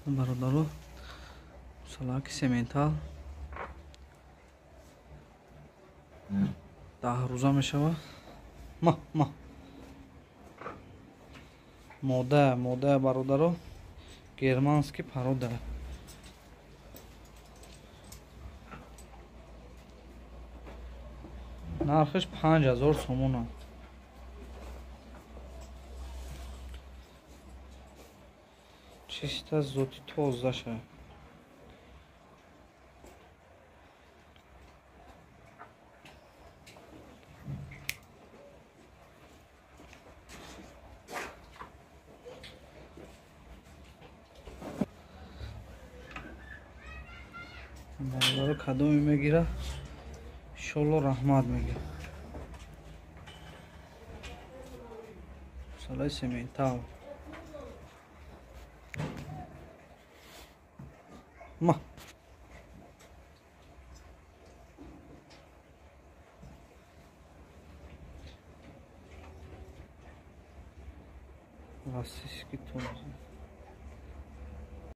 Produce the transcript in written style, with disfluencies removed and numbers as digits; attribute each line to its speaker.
Speaker 1: Бародаро, салаки сементал 10 рӯза мешавад. Ма ма мода мода, бародаро, германский порода. Нархиш 5000 сомона. Чиста, зоти, тозаша. Бародаро, кадоме мегира, иншолло раҳмат мега. Салаи сементал. Ма российский тоза.